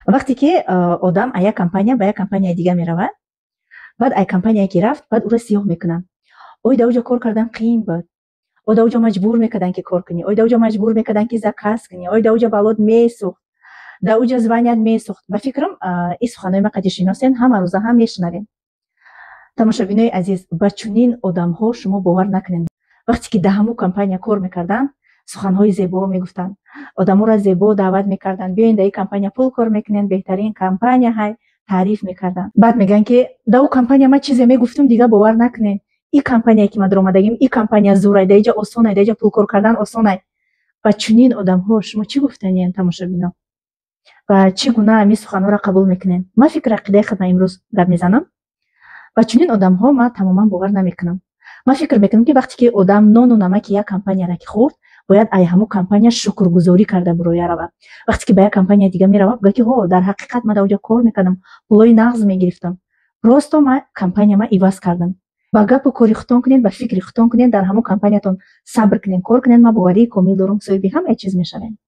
Вақте ки одам аз як компания ба як компанияи дига меравад, баъд ай компания ки рафт, баъд ӯро сиёҳ мекунанд: «Ой, дар оҷо кор кардан қиин буд, ой, дар оҷо маҷбур мекарданд, ки кор кунӣ, ой, дар оҷо маҷбур мекарданд, ки заказ кунӣ, ой, дар оҷо баллот месӯхт, дар оҷо званият месӯхт». Ба фикрам, ин суханои ма қади шиносен, ҳама рӯза ҳам мешунавем. Тамошобинои азиз, ба чунин одамҳо шумо бовар накунед. Вақте ки дар ҳамун компания кор мекарданд, суханҳои зебо мегуфтанд, одаморо зебо даъват мекарданд: «Биёен, дар ин компания пул кор мекунем, беҳтарин компания ҳай», таъриф мекарданд. Баъд мегӯянд, ки дар ӯ компания ман чизе мегуфтум, дига бовар накунед, ин компания ки ман даромадагим, ин компания зӯрай, дар иҷа осонай, дар иҷа пул кор кардан осонай. Ба чунин одамҳо шумо чӣ гуфтаниен, тамошобино, ва чӣ гуна ҳамин суханҳоро қабул мекунем? Ман фикр ақидаи худам имрӯз гап мезанам. Ба чунин одамҳо ман тамоман бовар намекунам. Ман фикр мекунам, ки вақте ки одам нону намаки як компанияра ки хӯрд, бояд ай ҳамун компания шукргузорӣ карда буроя равад. Вақте ки ба як компания дига меравад, бигӯяд, ки ҳо, дар ҳақиқат ман дар оҷо кор мекардам, пулҳои нағз мегирифтам, просто ман компания ма иваз кардам. Ба гапу кори худтон кунед, ба фикри худтон кунед, дар ҳамун компаниятон сабр кунед, кор кунед. Ман боварии комил дорам, соҳиби ҳамаи чиз мешавем.